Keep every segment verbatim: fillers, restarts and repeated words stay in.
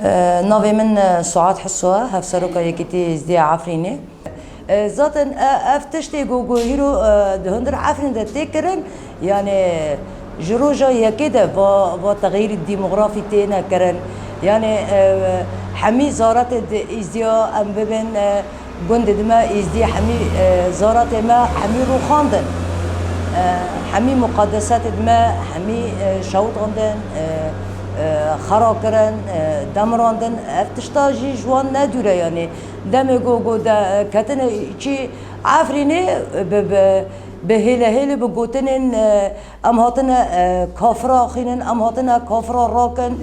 E, navê min, e, Suat Hiso e, Hevseroka Yekîtiya Êzdiya Efrînê. E, zaten, e, ev tiştê ku, ku hîro, e, di hundir Efrîn de tê kirin, yani ji roja yekê de va, va texyîrî demografî têne kirin. Yani, e, hemî zaratê di Êzdiya em bibin, e, gundê di me Êzdî, hemî, e, zaratê me hemî rûxandin. E, hemî muqedesetê di me hemî, e, şewitandin, e, e, xera kirin, e, demirandin. Ev tişta jî ji wan ne dûr e, yanî demê ku, ku de, e, ketine çî Efrînê, e, bi, bi, bi hêle hêlê bi gotinên, e, em hatine, e, kafira axînin, em hatine kafira rakin,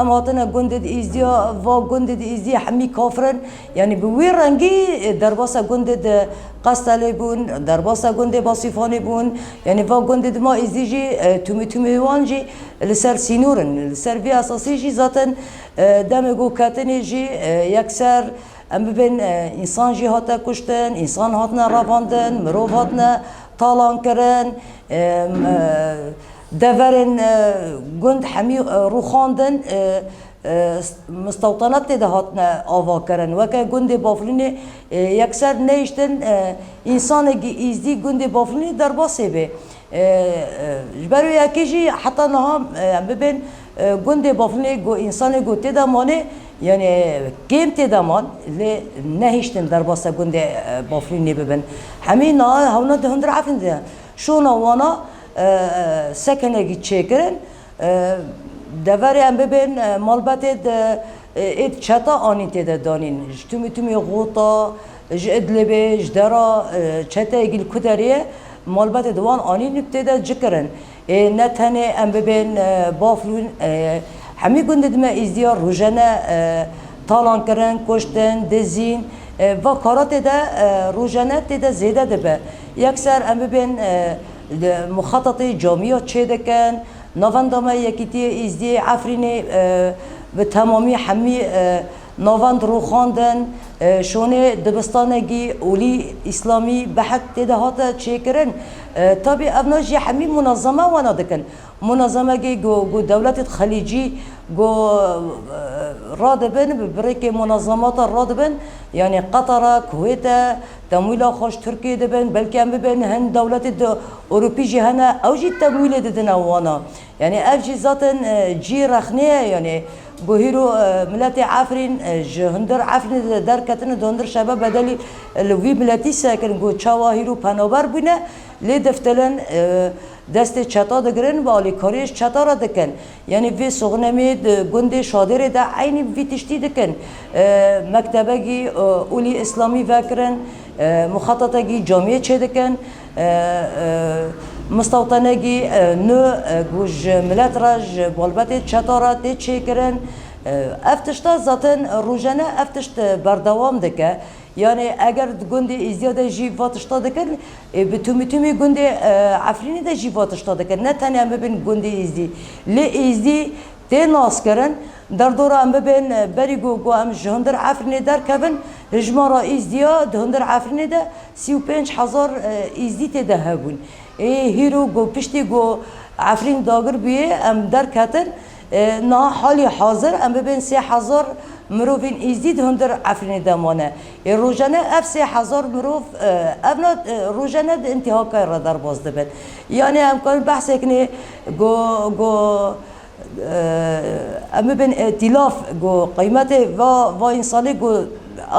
em hatine gundê di Êzdiya, va gundê di Êzdî hemî kafir in. Yanî bi wî rengî, e, derbasa gundê di Qestelê bûn, derbasa gundê Basîfanê bûn. Yanî va gundê di ma Êzdî jî, e, tûmî tûmî wan jî li ser sînor in. Li ser vî esasî jî zaten, e, demê ku ketinê jî, e, yekser em bibên, e, însan jî hate kuştin, însan hatine revandin, mirov hatine talan kirin, e, m-, e, deverên, e, gund hemî, e, rûxandin, e, e, mistewtanat tê de hatine avakirin. Weke gundê Baflûnê, e, yekser nehiştin, e, însanekî Êzdî gundê Baflûnê derbasê bê. E, e, ji ber wê yekê jî heta niha, e, em bibên, e, gundê Baflûnê ku însanê ku tê de manê, yani kêm tê de man, lê nehiştin derbasa gundê, e, Baflûnê bibin. Hemî niha hewna di hundir Efrîn de. Şûna wana, e, e, sekenekî çêkirin. E, deverê em bibên, e, malbetê di, e, êd çeta anîn tê de danîn. Ji tûmî tûmî Xûta, ji Idlibê, ji dera, e, çeteyekî li ku derê ye, malbetê di wan anîn tê de cikirin. Ê, ne tenê em bibên, e, Baflûn, e, hemî gundê di me Êzdiya rojane, e, talan kirin, kuştin, dizîn, e, va kara tê de, e, rojane tê de zêde dibe. Yekser em bibên, e, li muxatatê camiya çê dikin, navenda me Yekîtiyê Êzdiyê Efrînê, e, bi temamî hemî, e, navend rûxandin, e, şonê dibistanekî olî îslamî behek tê de hate çêkirin. E, tabî evna jî hemî munezeme wana dikin. Munezemekê ku, ku dewletê xelîcî ku, e, radibin, bi birêkê munezemata radibin, yanî Qetara, Kuwêt e, temwîla xwe ji Tirkiyê dibin, belkî em bibên hin dewletê di Ewropî jî hene, ew jî temwîlê didine wana. Yanî ev jî zaten, e, cî rexnê ye, yanî ku hîro, e, miletê Efrîn, e, ji hundir Efrînê de derketine, di hundir şebe bedelî, e, li vî miletî sekin ku çawa hîro penaber bûne, lê deftelin, e, destê çeta digirin ve alîkariyê ji çeta re dikin. Yanî vê soxnemê di gundê Şadêrê de eynî vî tiştî dikin. E, mektebekî, e, olî îslamî vekirin, e, muxatatekî camiyê çêdikin, e, e, mistewtenekî, e, nû, e, ku ji milet re, ji malbetê çeta re tê çêkirin. E, ev tişta zaten rojane ev tişt berdewam dike. Yanî eger di gundê Êzdiya de jî va tişta dikin, ê, bi tûmî tûmî gundê, e, Efrînê de jî va tişta dikin. Ne tenê em bibin gundê Êzdî. Lê Êzdî tê naskirin. Derdora em bibên, e, berî ku, ku em ji hundir Efrînê derkevin, hijmara Êzdiya di hundir Efrînê de sî û pênc hezar, e, Êzdî tê de hebûn. Ê hîro ku piştî ku Efrîn dagir bûye, em derketin, e, niha halî hazir em bibên sê hezar mirovên Êzdî di hundir Efrînê de mane. Ê rojane ev sê hezar mirov, e, ev na, e, rojane di întîhakê re derbas dibin. Yanî em karin behsê kinê ku, ku, e, em bibin îtîlaf ku qîmetê va, va însanê ku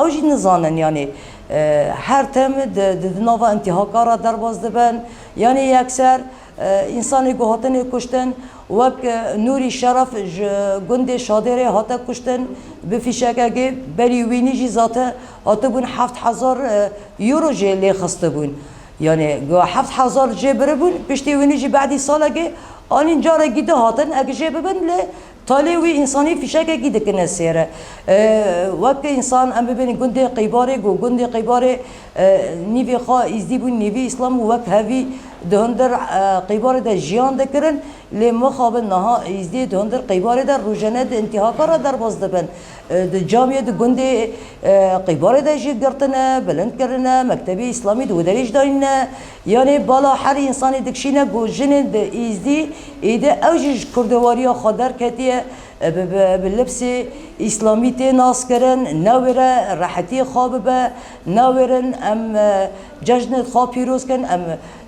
ew jî nizanin, yanî, e, her tim di, di, di nava întîhaka re derbas dibin. Yanî yekser, e, însanê ku hatine kuştin, wek, e, Nûrî Şeref ji gundê Şadêrê hate kuştin, bi fîşekekê berî wînî jî zate hatibûn heft hezar, e, euro jê lê xistibûn. Yanî, go heft hezar jê biribûn, piştî wînî jî bedî salekê anîn carekî di hatin, eke jê bibin lê talê wî însanî fîşekekî dikine sêre. E, wek însan em bibêne gundê Qîbarê, go gundê Qîbarê, e, nîvê xwe Êzdî bûn, nîvê Îslam û wek hevî di hundir, e, Qîbarê de jiyan dikirin. Lê mixabin niha Êzdî di hundir Qîbarê de rojane di întîhaka re derbas dibin. E, di camiyê di gundê, e, Qîbarê de jî girtine, bilind kirine, mektebê Îslamî di wê derê jî danîne. Yanê bala her însanê dikişîne ku jinên di Êzdî êdî ew jî ji kurdewariya xwe derketiye, Bi, bi, bi libsê îslamî tê naskirin, newêre rehetiyê xwe bibe, newêrin em, e, cejnê xwe pîroz kin, em,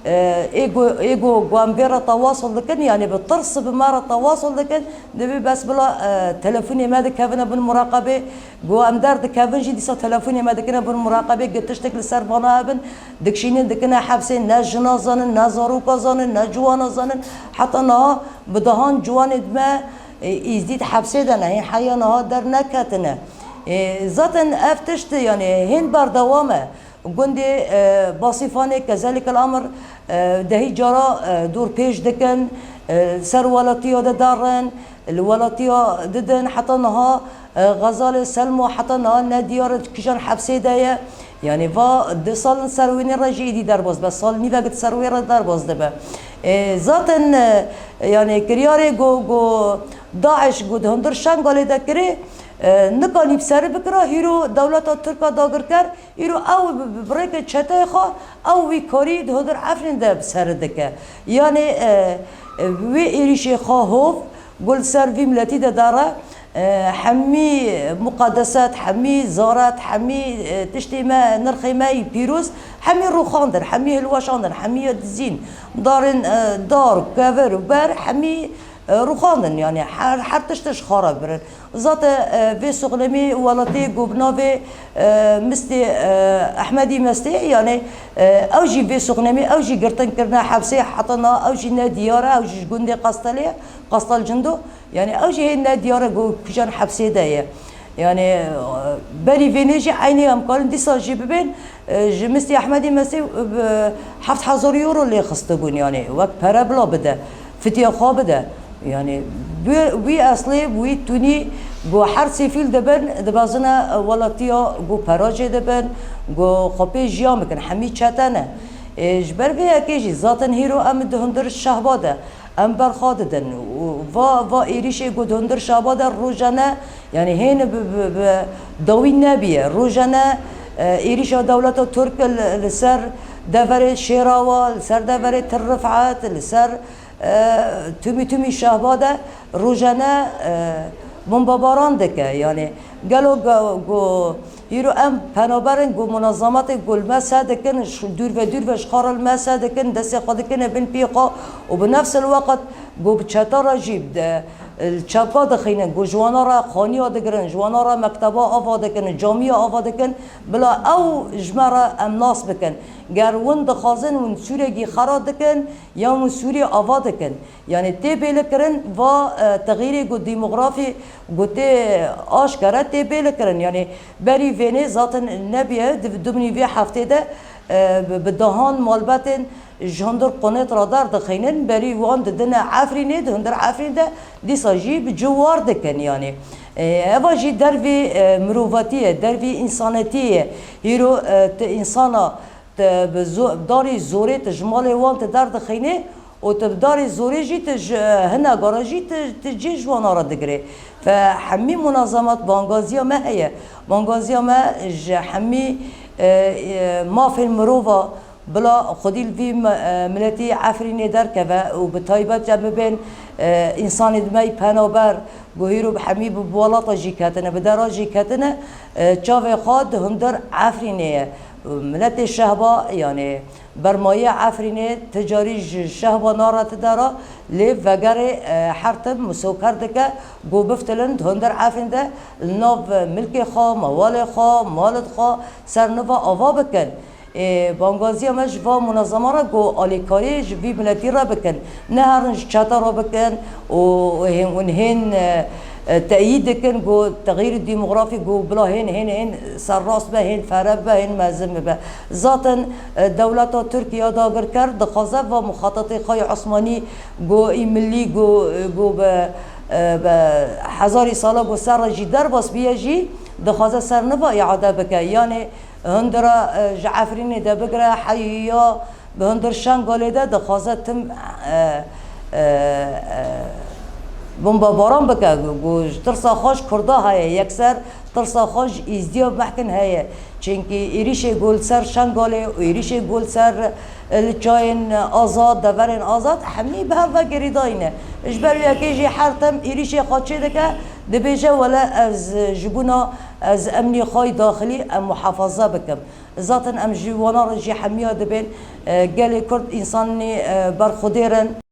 e, ê ku, ê ku, ku em vê re tewasol dikin, yanî bi tirs bi me re tewasol dikin, dibê bes bila, e, telefonê me dikevine bin muraqebê, ku em derdikevin jî dîsa telefonê me dikine bin muraqebê, ku tiştek li ser vana hebin, dikişînin dikine hepsê, ne jina zanin, ne zaroka zanin, ne ciwana zanin, heta niha bi dehan ciwanê me, e, îzdî di hepsê de ne, hê heya niha derneketine. E, zaten ev tişt, yanî, hên berdewam e. Gundê, e, Basîfanê, Kezelî Kilamir, e, dehî cara, e, dûr pêş dikin, e, ser welatiya de derin, li welatiya didin, heta niha, e, Xezalê Selmo heta niha nediyar e, di kîjan hepsê de ye. Yanî va du sal in ser wênê re jî êdî derbas be, sal nîvek di ser wê re derbas dibe. E, zaten, e, yanî kiryarê ku, ku DAIŞ ku di hundir Şengalê de kirê, e, nikanî bi seri bikira, hîro dewleta Tirk a dagirker, îro ew bi, bi, bi rêkê çeteyê xwe, ew wî karî di hundir Efrîn de bi seri dike. Yanî, e, e, wê êrîşê xwe hov, ku li ser vî miletî de dare, e, hemî muqedeset, hemî zaret, hemî, e, tiştê me, nirxê me yî pîroz, hemî rûxandin, hemî hilweşandin, hemî dizîn, darên, e, dar, kevir û ber, hemî, e, rûxandin, yanî her, her tişt ji xwe re birin. Zate, e, vê soxlemî welatê ku bi navê, e, Mistê, e, Ehmedî Mestê, yanî, e, ew jî vê soxlemî, ew jî girtin kirine hepsê, heta niha ew jî ne diyar e, ew jî ji gundê Qastelê ye. Qastal Cindo, yanî ew jî hê nediyar e ku kîjan hepsê de ye. Yanî, e, berî vênê jî eynî em karin dîsa jî bibên, e, ji Mistî Ehmedî Mesî, e, heft hezar euro lê xistibûn, yanî wek pere bila bide, fitiya xwe bide. Yanî, bi wî eslê, bi wî tunî ku her sêfîl dibin, dibezine welatiya ku pera jê dibin, ku xwe pê jiyan bikin, hemî çete ne. E, ji ber vê yekê jî zaten hîro em di hundir Şehba de. Em berxwe didin û va, va êrîşê ku di hundir Şaba de rojane, yanî hêne bi, bi, bi dawî nebiye. Rojane, e, êrîşa dewleta Tirk li, li ser deverê Şêrawa, li ser deverê Til Rifet, li ser, e, tûmî tûmî Şehba de rojane, e, bombebaran dike. Yanî gelo ge-, ku Îro em penaber in ku munazematê ku li me se dikin, ji dûr ve dûr ve ji xwe re li me se dikin, destê xwe dikine bin piyê xwe û bi nefs el weqt ku bi çeta re jî de, li çepka dixînin, ku ji wana re xaniya digirin, ji wana re mekteba ava dikin, camiya ava dikin, bila ew ji me re em nas bikin. Ger win dixwazin, win sûrekî xera dikin, yan win sûrê ava dikin. Yanî tê bêlikirin va, e, texîrê ku demografî ku tê aşkere tê bêlikirin. Yanî berî vênê zaten nebiye, di, dimînî vê heftê de, e, bi, bi dehan malbetên ji hundir qunêt re derdixînin, berî wan didine Efrînê, di hundir Efrîn de dîsa jî bi ciwar dikin. Yanî, e, eva jî dervî, e, mirovatî ye, dervî însanetî ye. Hîro, e, ti însana Te bi zo-, darî zorê tu ji malê wan tu derdixînê û tu bi darî zorê jî tu ji, e, hinegara jî tu, tu cî ji wan re digirê. Fe hemî munazemat bangaziya me heye. Bangaziya me ji hemî, e, e, mafên mirova bila xwedî li vî mi-, e, miletî Efrînê derkeve û bi taybet em bibên, e, însanê di me yî penaber, ku hîro bi hemî bi, bi welata jî ketine, bi dera jî ketine, e, çavê xwe di hundir Efrînê ye. Miletê Şehba, yanî bermayê Efrînê, ti carî ji Şehba nare ti dera, lê vegerê, e, her tim misoker dike, ku biftilin di hundir Efrîn de li nav milkê xwe, mewalê xwe, malid xwe ser niva ava bikin. Ê, bangaziya me ji va munezema re ku alîkariyê ji vî miletî re bikin. Ne herin ji çete re bikin û hên, hûn hên, e, e, teyîd dikin ku texîrî demografî ku bila hên, hên, hên serrast be, hên fere bibe, hên mezin bibe. Zaten, e, dewleta Tirk ya dagirker dixwaze va muxatatê xwe yê Osmanî ku î milî ku, ku bi, e, bi hezarî sala ku ser re jî derbas biye jî dixwaze ser niva îade bike. Yanê Hundira, e, ji Efrînê de bigire heya bi hundir Şengalê de dixwaze tim, e, e, e, bombabaran bike, ku ji tirsa xwe ji Kurda heye, yekser tirsa xwe ji Êzdiya mehkin heye. Çimkî êrîşê ku li ser Şengalê û êrîşê ku li ser, e, li çayên, e, azad, deverên azad, hemî bi hev ve girêdayî ne. Ji ber wê yekê jî her tim êrîşê xwe çêdike, dibêje, wele ez ji bona ez emnê xwe yê daxilî em muhafaza bikim. Zaten em ji wana re jî hemiya dibên, e, gelê Kurd însanê, e, berxwedêr in.